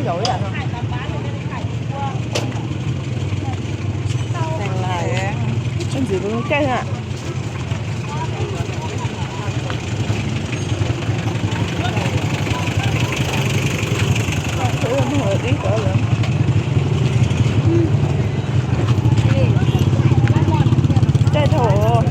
Zaum ib yam no. Ntxiv kuv zoo caij na. Caij dhau.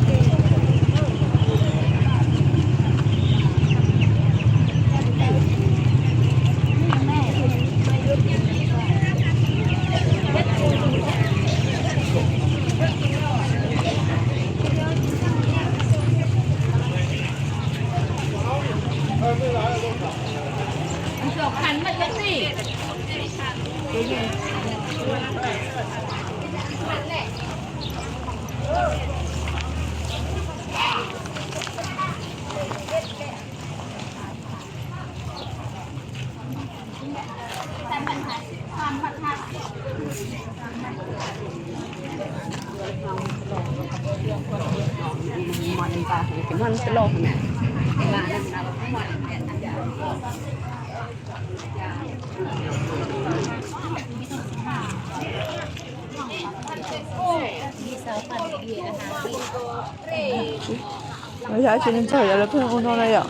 Yog tsis ntxog yog lawv pheej ua no na yom.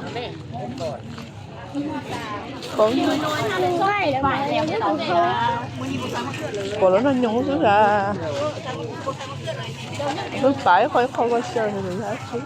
Pom lawv noj nyoos xwb las. Lub pam ib qho ib qho ua xyaw yog dab tsi.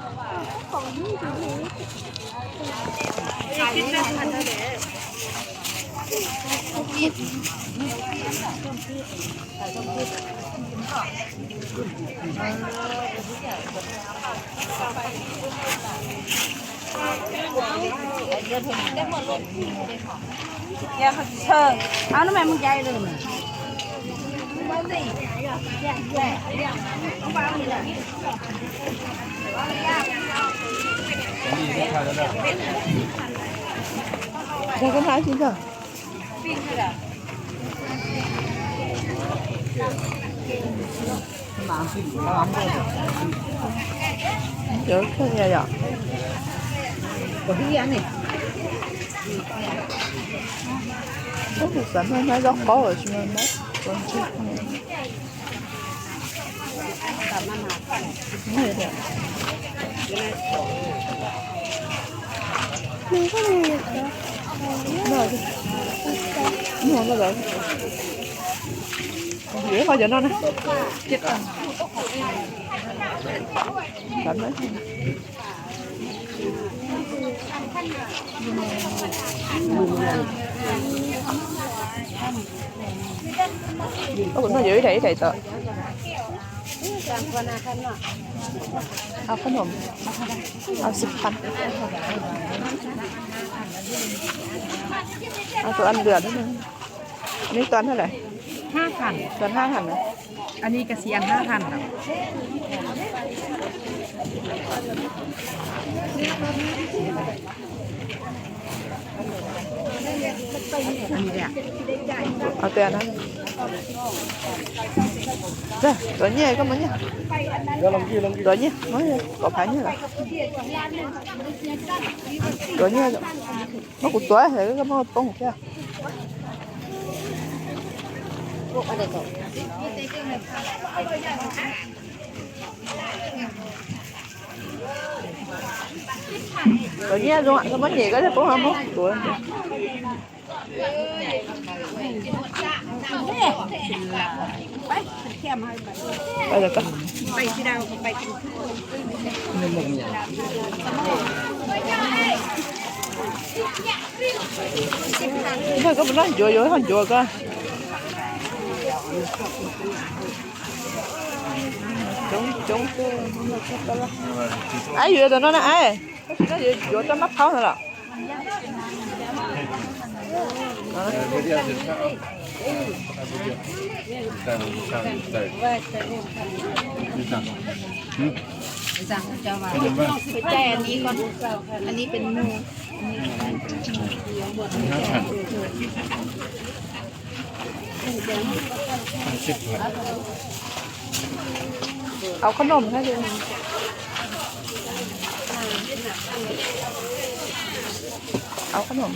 Cov kheej yom. Ub, kuv xav noj zaub qaub tsis muaj zaub. Yuav ib qho cov no na. Ub, kuv noj yuav ib daim ib daim tod. Ao qhob noom, ao xib phab, ao tus ăn lửa đó. Anib tua ntau lawm? Tua hab hab na. Anib ka xi ăn hab hab na. Tuav nyiaj, koj muab nyiaj. Tuav nyiaj, muab kom phav nyiaj lawm. Tuav nyiaj, muab kuv tuav, koj muab poob thiab. Tuav nyiaj zoo, koj muab nyem koj thiaj poob, muab kuv tuav. Koj puas noj ncuav, yuav ib qho ncuav koj. Coob coob. Aib, yuav tom no na aib, koj tsis noj yuav yuav rau mab phaub no los. Au qhob noom, au qhob noom.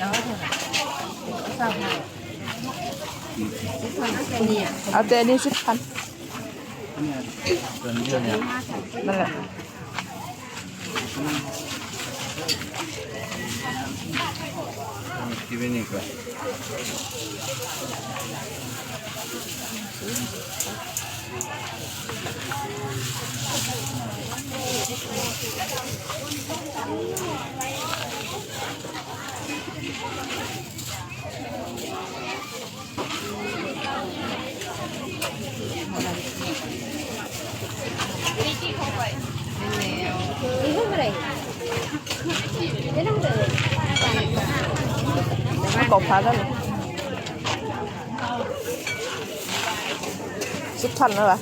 เอาแต่อันนี้สิบพัน นั่นแหละ Kaum phav lawm. Sib thawj na.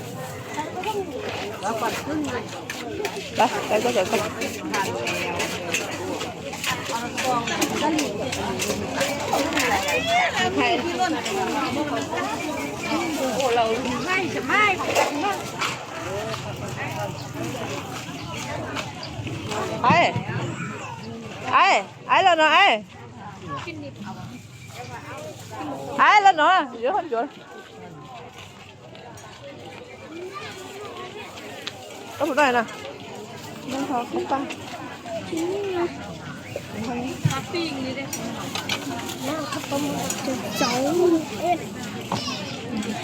Ai, ai, ai los no ai. Ai los no, yuav hauv ncuav. Tus no na.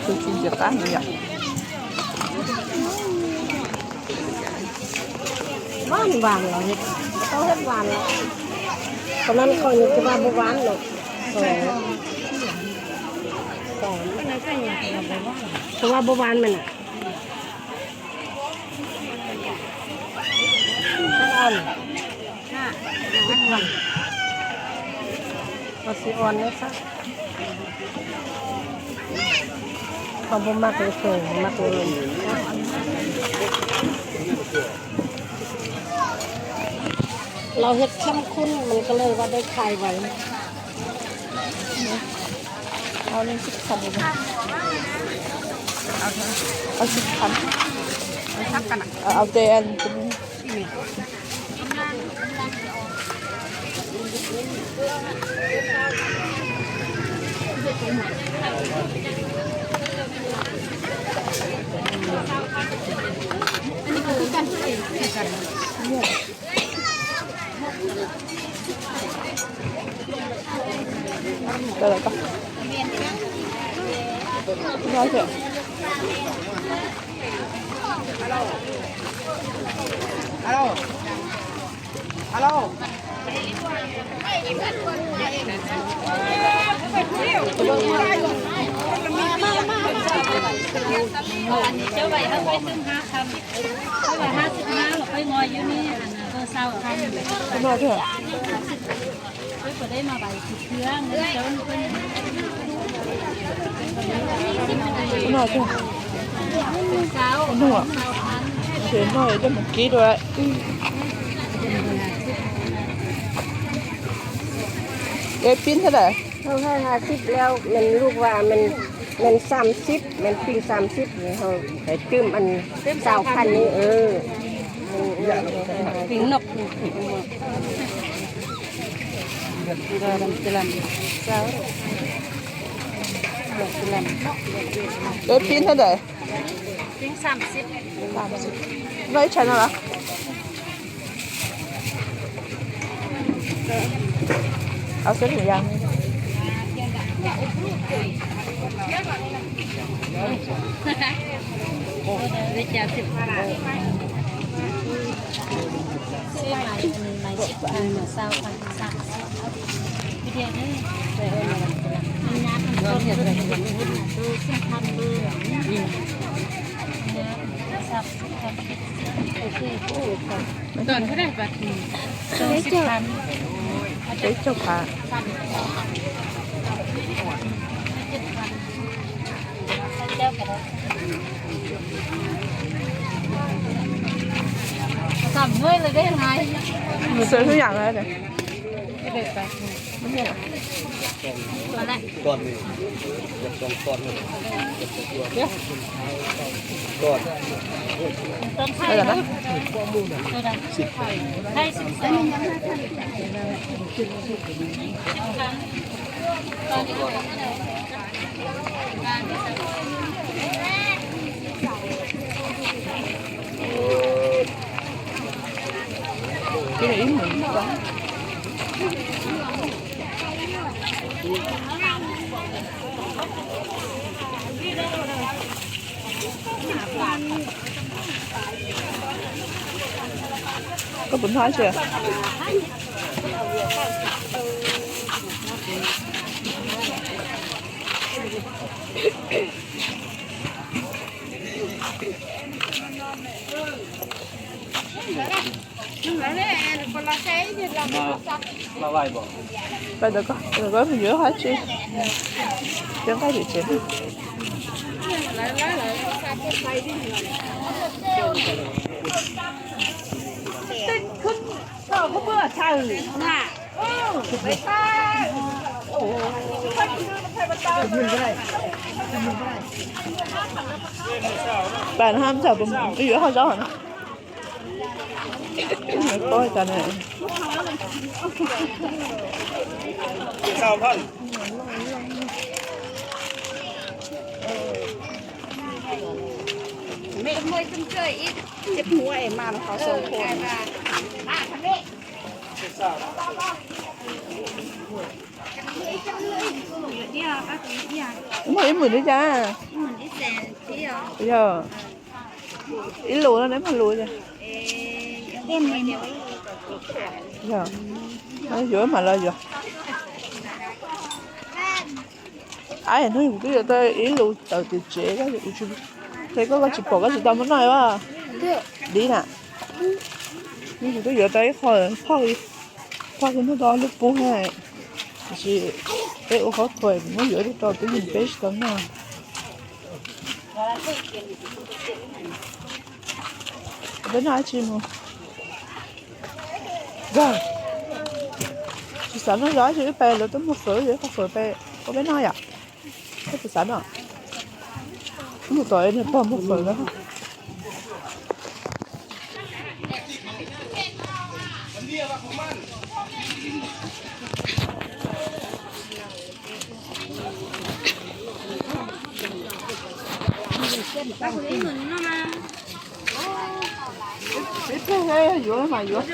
Tus tsis ntxim qab heev yom. Vaj vas los, tau vaj vas los. Qhov no qhov nws tus vaj vas los. Tus vaj vas mas na. Xi on na sab. Qhov npua mas qhov npua mas qhov npua. Lawv hiav tsam khun mas ko lawv vaj dej khai vas. Au sib thawj. Au tes. Alo. Ces pib thiab lawm. Hai mươi lăm, mình, mình ba mươi, mình pin ba mươi, rồi phải trừ ăn sáu phần nữa. Ừ. Pin nọc. Ê, pin thế này. Pin ba mươi. Nói ít chai nữa hả? Áo sếp thì dăng. Toàn thế này và sáu mươi. Sửa thứอย่างrồi. Cái này phải. Còn này, nhập trong con này. Nhập trong con. Con. Đây là đó. Đây là đó. Đây, xin chào. Xin chào. Con đi. Kuv noj tsi. Pais ntawd ko, ntawd ko mus yuav hab tsi. Cov nqaij tim tsev. Pais no hab, yuav hab zaub hov no. Muaj ib hmos li cas? Yog ib lus no neb muaj lus. Yog, yuav mam los yuav. Ab, hnub kuv twb yuav tau ib lus tawm tim tsev, koj tsis pom koj tsis tau muab noj a. Li na, hnub kuv twb yuav tau ib qho, phauj, phauj kuv muab tau lub pub na, tiam sis peb ua qhov thuam kuv muab yuav tau twb yog peb tsis tau noj. Peb noj dab tsi mus? Yog tsis xav noj zog dab tsi, wb pais lawv twb muag fawm, yuav ib qho fawm pais ua peb noj yom. Koj tsis xav noj? Mus tom niag pog muag fawm lawm. Peb pliag yuav mas yuav.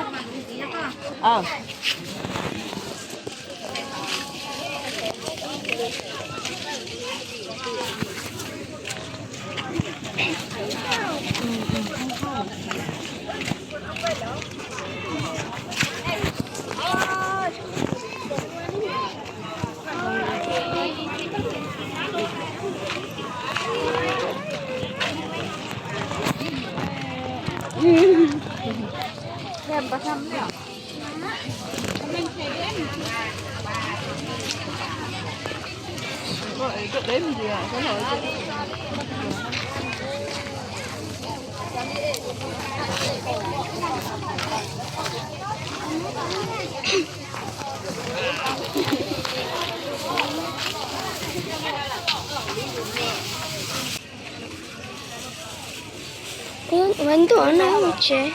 Ua ntuj no mus tsev.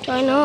Rau no.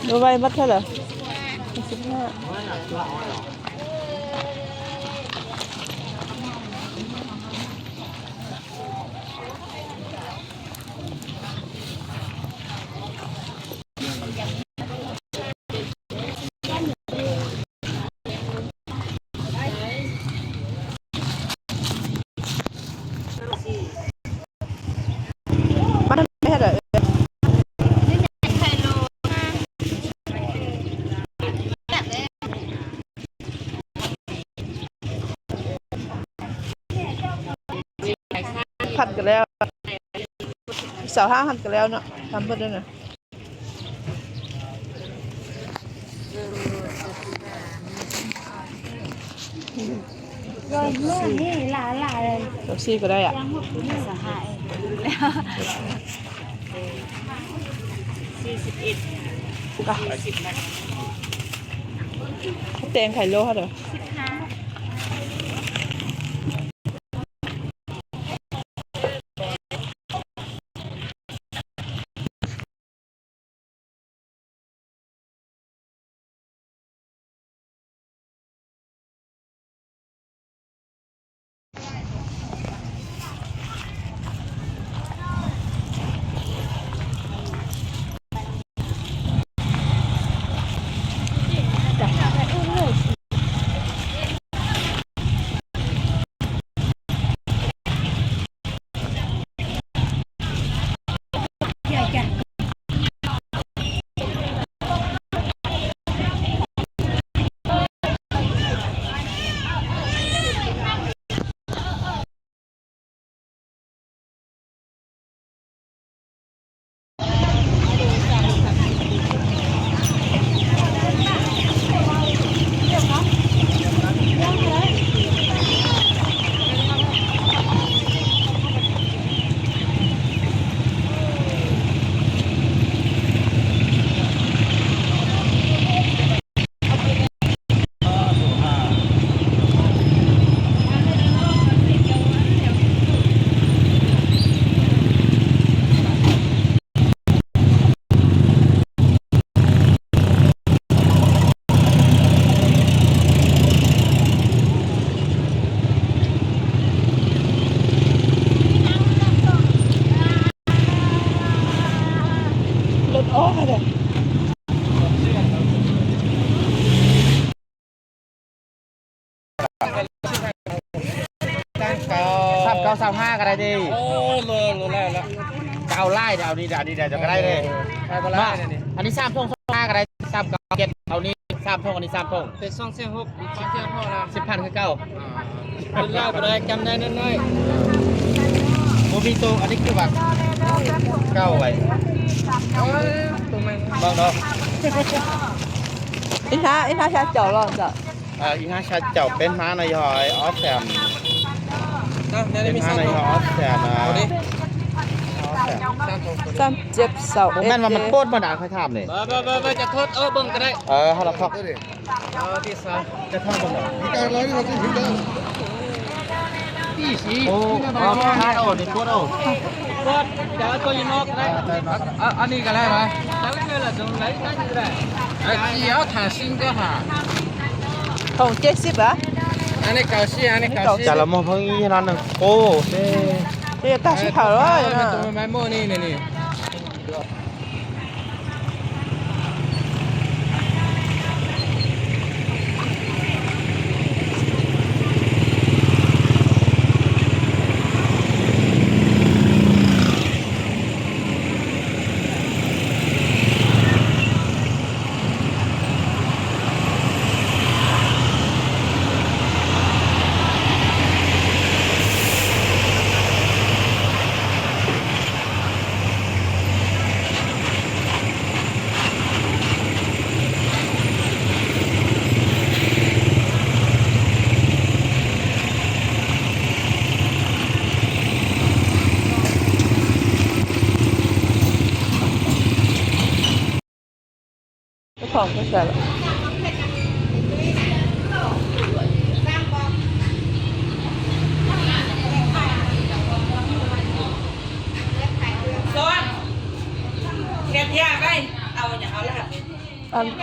Lúa vay mất hết rồi. Bắt hết rồi. Phạt ka leo. Sáu tháng phạt ka leo nữa. Thăm bớt đây này. Rồi, mưa này lạ lạ rồi. Sáu si vào đây ạ. Sáu hai. Có tên Khải Lô hả rồi? Xam kauv xam ha ka dai di. Kauv laij, au di da, di da cov ka dai di. Ann ni xam thooj xam ha khai đai xam kaum kiag, au ni xam thooj, au ni xam thooj. Xib phan kawg kauj. Ua vij tu, au ni kub vas kauj. Ib hnab, ib hnab xya caum los ntawm. Ib hnab xya caum, peb hnab no yog ob xees. Peb hnab no yog ob xees. Xab ciaj xaum. Ua mas mas mas puab mas dam khai tham ne. Ua los thov. Thoom ceb xib a. Cas los muag pheej ib no neeg qub xwb. Tag sij hawm los.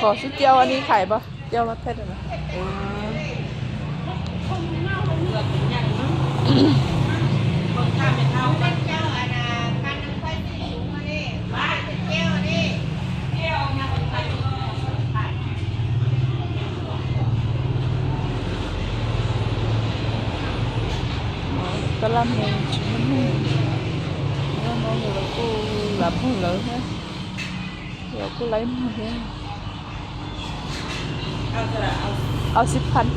Qhov xwb, cia ua ni thais pab, cia ua thais. Tab laj mus tsis muaj neeg, no lawv kuj lam muag lawv thiab, lawv kuj laib muag thiab. Au xib phan.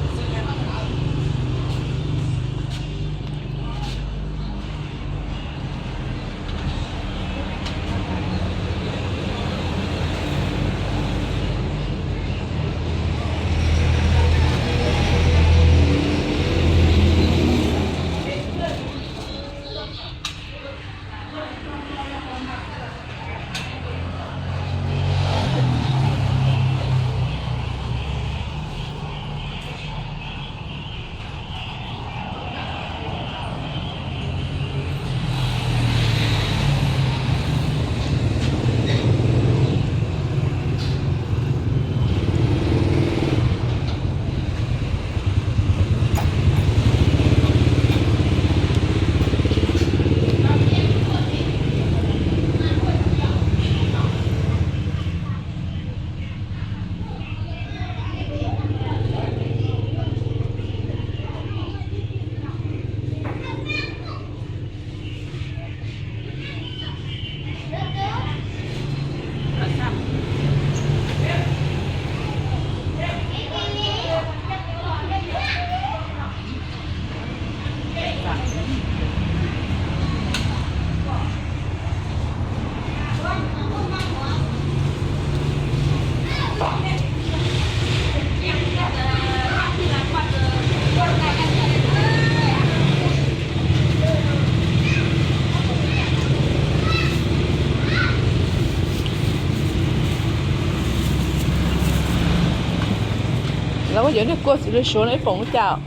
Lawv ua cov niag kua xws li suav no ib poom ua cas?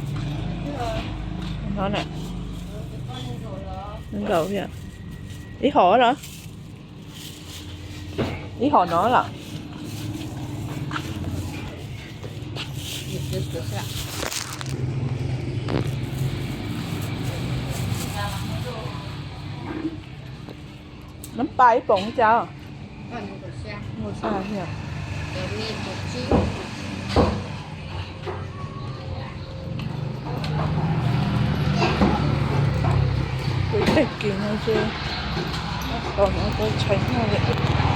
No na, nkaum, ib hom los? Ib hom no los? Nab pas ib poom ua cas? Kuv ib teg kis no ces, tos no tau tshais noj li.